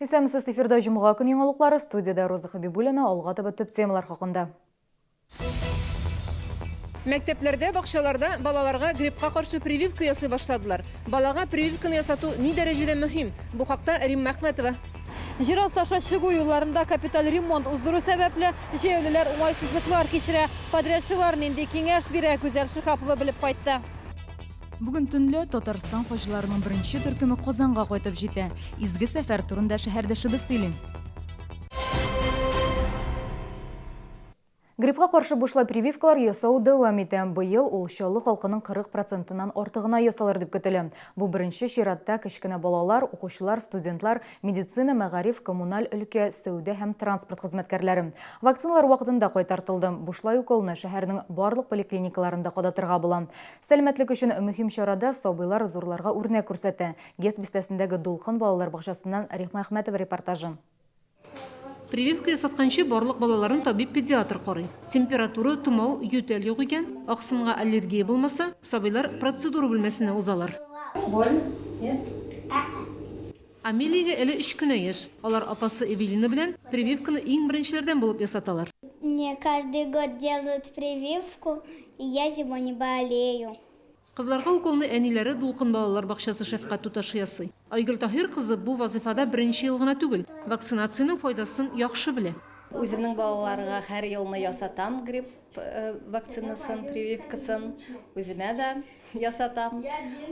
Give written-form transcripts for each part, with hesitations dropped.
Исәнмесез, эфирда җомга көн яңалыклары, студиядә Роза Хәбибуллина, алга таба төп темалар хакында. Мәктәпләрдә, бакчаларда балаларга гриппка каршы прививка ясый башладылар. Балага прививканы ясату ни дәрәҗәдә мөһим? Бу хакта Римма Әхмәтова. Җир асты аша чыгу юлларында капиталь ремонт уздыру сәбәпле, җәяүлеләр уңайсызлыклар кичерә. Подрядчылар нинди киңәш бирә, Гүзәл Шиһапова белеп кайтты. Бүген төнлә Татарстан хаҗиларының беренче төркеме Казанга кайтып җитә. Изге сәфәр турында шәһәрдәшебез сөйли. Гриппка каршы бушлай прививкалар ясау дәвам итә. Быел ул Чаллы халкының 40 процентыннан артыгына ясалыр дип көтелә. Бу беренче чиратта кечкенә балалар, укучылар, студентлар, медицина, мәгариф, коммуналь өлкә, сәүдә һәм транспорт хезмәткәрләре. Вакциналар вакытында кайтартылды. Бушлай уколны шәһәрнең барлык поликлиникаларында кадатырга була. Сәламәтлек өчен мөһим чарада сабыйлар зурларга үрнәк күрсәтә. ГЭС бистәсендәге Дулкын балалар бакчасыннан Рихма Әхмәтова репортажы. Прививка ясатканчы барлык балаларны табиб-педиатр карый. Температура, томау, ютәл юк икән, аксымга аллергия булмаса, сабыйлар процедура бүлмәсенә узалар. Больно? Нет? Амелиягә әле өч кенә яшь. Алар апасы Эвелина белән прививканы иң беренчеләрдән булып ясаталар. Мне каждый год делают прививку, и я зимой не болею. Кызларга уколны әниләре Дулкын балалар бакчасы шәфкать туташы ясый. Айгөл Таһир кызы бу вазыйфада беренче ел гына түгел, вакцинациянең файдасын яхшы белә. Үземнең балаларга һәр елны ясатам грипп вакцинасын, прививкасын. Үземә дә. Ясатам.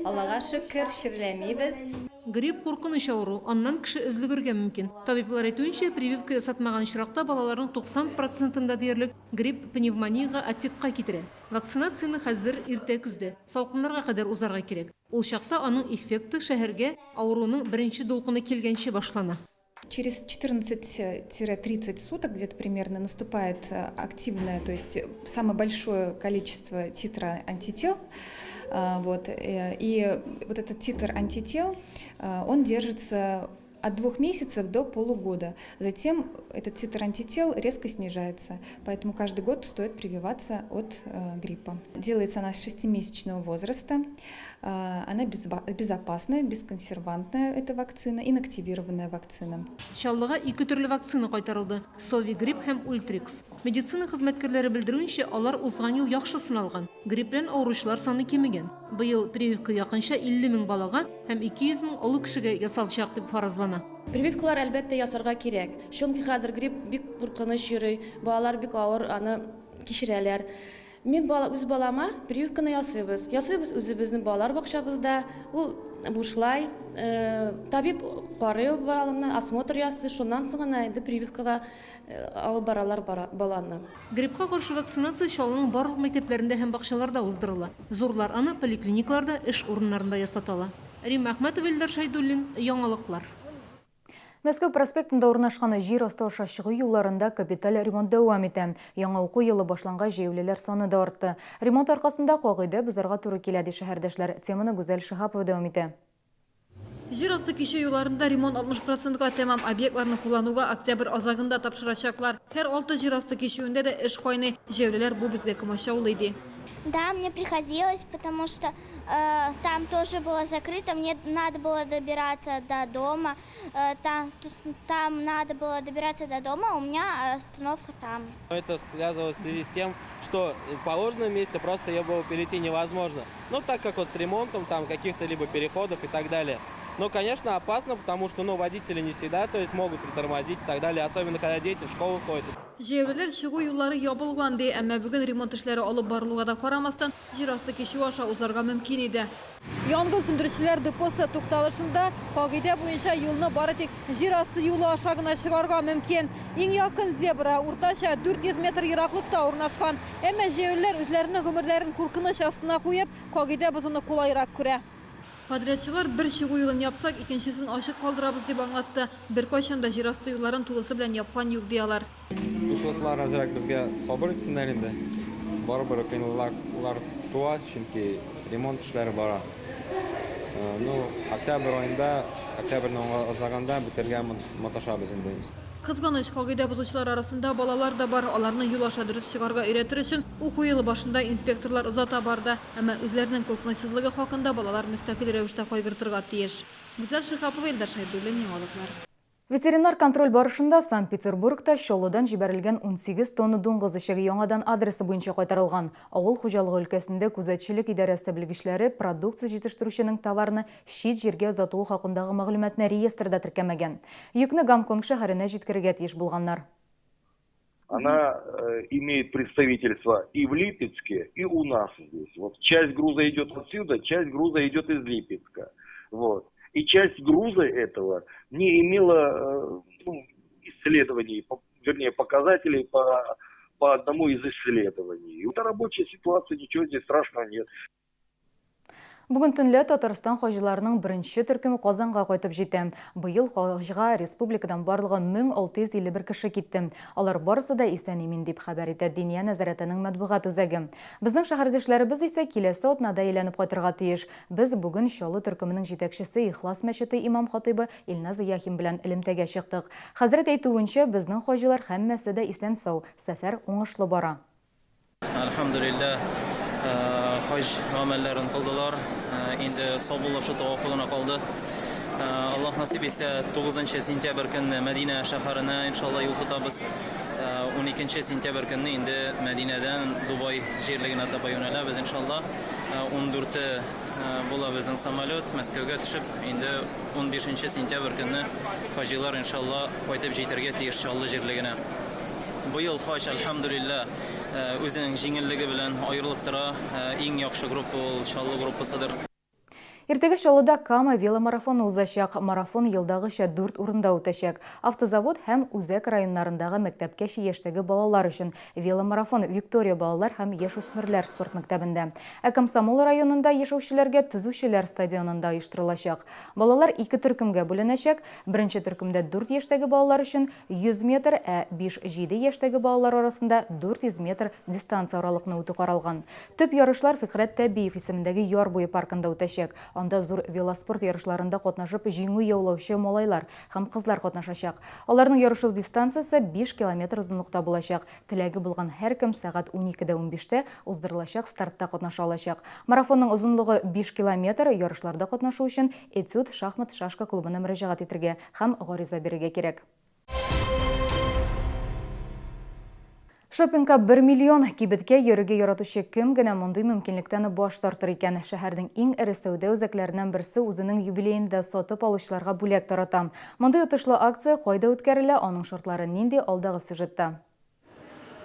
Аллага шөкер, чирләмибез. Грипп, куркыныч авыру, аннан кеше өзлегергә мөмкин. Табиблар әйтүенчә, прививка ясатмаган очракта балаларның 90 процентында диярлек грипп пневмониягә, отитка китерә. Вакцинацияне хәзер, иртә көздә, салкыннарга кадәр узарга кирәк. Ул чакта аның эффекты шәһәргә авыруның беренче дулкыны килгәнче башлана. Через 14-30 суток где-то примерно наступает активное, то есть самое большое количество титра антител. Вот, и вот этот титр антител, он держится от 2 месяцев до полугода. Затем этот титр антител резко снижается, поэтому каждый год стоит прививаться от гриппа. Делается она с 6-месячного возраста. Она безопасная, бесконсервантная эта вакцина, инактивированная вакцина. Чаллыга ике төрле вакцина кайтарылды, Совигрипп һәм Ультрикс. Медицина хезмәткәрләре белдерүенчә, алар узган ел яхшы сыналган, грипп белән авыручылар саны кимегән. Быел прививка якынча 50 мең балага һәм 200 мең олы кешегә ясалачак дип фаразлана. Прививкалар, әлбәттә, ясарга кирәк. Чөнки хәзер грипп бик куркыныч йөри, балалар бик авыр аны кичерәләр. Мин бала, үз балама прививканы ясыйбыз. Ясыйбыз үзебезнең балалар бакчабызда. Ул бушлай. Табиб карый ул баланы, осмотр ясый, шуннан соң гына инде прививкага алып баралар баланы. Гриппка каршы вакцинация Чаллының барлык мәктәпләрендә һәм бакчаларда уздырыла. Зурлар аны поликлиникаларда, эш урыннарында ясата ала. Римма Әхмәтова, Илдар Шәйдуллин, Яңалыклар. Мәскәү проспектында урнашкан җир асты аша чыгу юлларында капиталь ремонт дәвам итә. Яңа уку елы башлангач, җәяүлеләр саны да артты. Ремонт аркасында кагыйдә бозарга туры килә, ди шәһәрдәшләр. Теманы Гүзәл Шиһапова дәвам итә. Җир асты кичү юлларында ремонт 60 процентка тәмам. Объектларны куллануга октябрь азагында тапшырачаклар. Һәр алты җир асты кичүендә дә эш кайный. Җәяүлеләр бу безгә комачаулый, ди. Да, мне приходилось, потому что там тоже было закрыто, мне надо было добираться до дома, там, там надо было добираться до дома, у меня остановка там. Это связывалось в связи с тем, что в положенном месте просто ее было перейти невозможно. Ну, так как вот с ремонтом там каких-то либо переходов и так далее. Но, конечно, опасно, потому что, ну, водители не всегда, то есть могут притормозить и так далее, особенно когда дети в школу ходят. Җәяүлеләр чыгу юллары ябылган, ди. Әмма бүген ремонт эшләре алып барылуга да карамастан, җир асты кичүе аша узарга мөмкин иде. Янгын сүндерүчеләр депосы тукталышында, кагыйдә буенча, юлны бары тик җир асты юлы аша гына чыгарга мөмкин. Иң якын зебра, уртача, 400 метр ераклыкта урнашкан. Әмма җәяүлеләр үзләренең гомерләрен куркыныч астына куеп, кагыйдә бозуны кулайрак күрә. Подрядчылар бер чыгу юлын япсак, икенчесен ачык калдырабыз, дип аңлатты. Беркайчан да җир асты юлларын тулысы белән япкан юк, ди алар. Пешоходлар әзрәк безгә сабыр итсеннәр инде. Барыбер кыенлыклар туа, чөнки ремонт эшләре бара. Ну, октябрь аенда, октябрьнең азагында бетерергә маташабыз инде. Кызганыч, кагыйдә бозучылар арасында балалар да бар. Аларны юл аша дөрес чыгарга өйрәтер өчен уку елы башында инспекторлар озата барды. Әмма үзләренең куркынычсызлыгы хакында балалар мөстәкыйль рәвештә кайгыртырга тиеш. Гүзәл Шиһапова, Илдар Шәйдуллин, Яңалыклар. Ветеринар контроль барышында Санкт-Петербургта Чаллыдан җибәрелгән 18 тонна дуңгыз эчәге яңадан адресы буенча кайтарылган. Авыл хуҗалыгы өлкәсендә күзәтчелек идарәсе белгечләре продукция җитештерүченең товарны чит җиргә озатуы хакындагы мәгълүматны реестрда теркәмәгән. Йөкне Гонконг шәһәренә җиткерергә тиеш булганнар. Она имеет представительство и в Липецке, и у нас здесь. Вот часть груза идет отсюда, часть груза идет из Липецка. Вот. И часть груза этого не имела ну, исследований, вернее, показателей по одному из исследований. Это рабочая ситуация, ничего здесь страшного нет. Бүген төнлә Татарстан хаҗиларының беренче төркеме Казанга кайтып җитә. Быел хаҗга республикадан барлыгы 1651 кеше китте. Алар барысы да исән-имин, дип хәбәр итә Диния нәзарәтенең матбугат үзәге. Безнең шәһәрдәшләребез исә киләсе атнада әйләнеп кайтырга тиеш. Без бүген Чаллы төркеменең җитәкчесе Ихлас мәчете имам-хатыйбы Илназ Яхин белән элемтәгә чыктык. Хәзрәт әйтүенчә, безнең хаҗилар һәммәсе дә исән-сау, сәфәр уңышлы бара. Әлхәмдүлилләһ, хаҗ гамәлләрен кылдылар. Инде саубуллашу тавафы гына калды. Аллаһ насыйп итсә, 9 сентябрь көнне Мәдинә шәһәренә иншалла юл тотабыз. 12 сентябрь көнне инде Мәдинәдән Дубай җирлегенә таба юнәләбез иншалла. 14-е була безнең самолет, Мәскәүгә төшеп, инде 15 сентябрь көнне хаҗилар иншалла кайтып җитәргә тиеш Чаллы җирлегенә. Быел хаҗ, әлхәмдүлилләһ, үзенең җиңеллеге белән аерылып тора. Иң яхшы группа ул Чаллы группасыдыр. Иртәгә Чаллыда Кама веломарафоны узачак. Марафон елдагыча дүрт урында үтәчәк. Автозавод һәм үзәк районнарындагы мәктәпкәчә яшьтәге балалар өчен веломарафон Виктория балалар һәм яшүсмерләр спорт мәктәбендә, ә Комсомол районында яшәүчеләргә Төзүчеләр стадионында оештырылачак. Балалар ике төркемгә бүленәчәк. Беренче төркемдә дүрт яшьтәге балалар өчен 100 метр, ә биш-җиде яшьтәге балалар арасында 400 метр дистанция аралыкны үтү каралган. Төп ярышлар Фикърәт Тәбиев исемендәге Яр буе паркында үтәчәк. Анда зур велоспорт ярышларында катнашып җиңү яулаучы малайлар һәм кызлар катнашачак. Аларның ярышу дистанциясе 5 километр озынлыкта булачак. Теләге булган һәркем сәгать 12 дә 15 тә уздырылачак стартта катнаша алачак. Марафонның озынлыгы 5 километр, ярышларда катнашу өчен Этюд шахмат-шашка клубына мөрәҗәгать итергә һәм гариза бирергә кирәк. Шопингка 1 миллион кибеткә йөрергә яратучы кем генә мондый мөмкинлектән баш тартыр икән? Шәһәрнең иң эре сәүдә үзәкләреннән берсе үзенең юбилеенда сатып алучыларга бүләк тарата. Мондый отышлы акция кайда үткәрелә, аның шартлары нинди, алдагы сюжетта.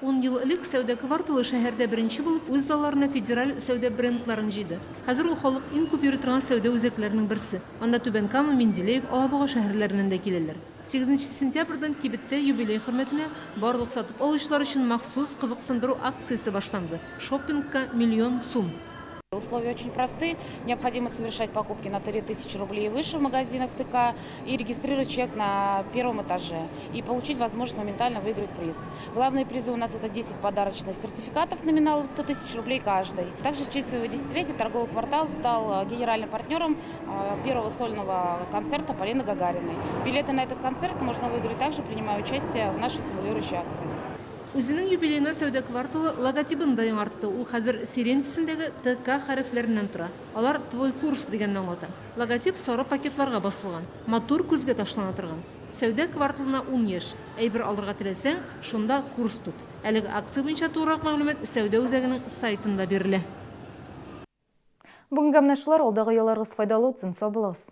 Ун ел элек сәүдә кварталы шәһәрдә беренче булып үз залларына федераль сәүдә брендларын җыйды. Хәзер ул халык иң күп йөри торган сәүдә үзәкләренең берсе. Анда Түбән Кама, Менделеев, Алабуга шәһәрләреннән дә киләләр. Сигезенче сентябрьдән кибеттә юбилей хөрмәтенә барлык сатып алучылар өчен махсус кызыксындыру акциясе башланды, шопингка миллион сум. Условия очень просты. Необходимо совершать покупки на 3000 рублей и выше в магазинах ТК и регистрировать чек на первом этаже. И получить возможность моментально выиграть приз. Главные призы у нас это 10 подарочных сертификатов номиналом 100 тысяч рублей каждый. Также в честь своего десятилетия торговый квартал стал генеральным партнером первого сольного концерта Полины Гагариной. Билеты на этот концерт можно выиграть также, принимая участие в нашей стимулирующей акции. Үзенең юбилеена сәүдә кварталы логотибын да яңартты. Ул хәзер сирень төсендәге ТК хәрефләреннән тора. Алар «Твой курс» дигәнне аңлата. Логотип сары пакетларга басылган. Матур, күзгә ташлана торган. Сәүдә кварталына ун яшь. Әйбер алырга теләсәң, шунда курс тот. Әлеге акция буенча тулырак мәгълүмат сәүдә үзәгенең сайтында бирелә. Бүгенгә менә шулар, алдагы ялларыгыз файдалы үтсен, сау булыгыз.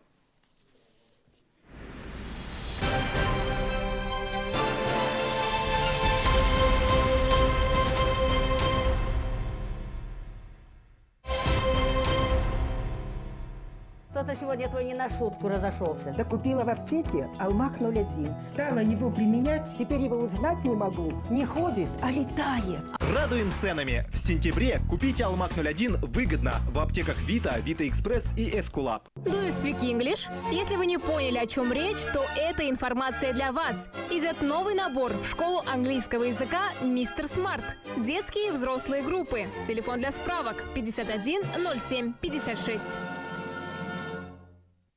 Что-то сегодня твой не на шутку разошелся. Да купила в аптеке Алмах 01. Стала его применять, теперь его узнать не могу. Не ходит, а летает. Радуем ценами. В сентябре купите Алмак 01 выгодно в аптеках Вита, Вита Экспресс и Эскулап. Do you speak English? Если вы не поняли, о чем речь, то эта информация для вас. Идет новый набор в школу английского языка «Мистер Смарт». Детские и взрослые группы. Телефон для справок 51 07 56.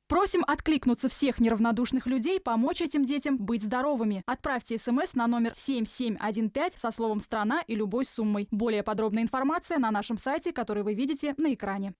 Просим откликнуться всех неравнодушных людей, помочь этим детям быть здоровыми. Отправьте смс на номер 7715 со словом «Страна» и любой суммой. Более подробная информация на нашем сайте, который вы видите на экране.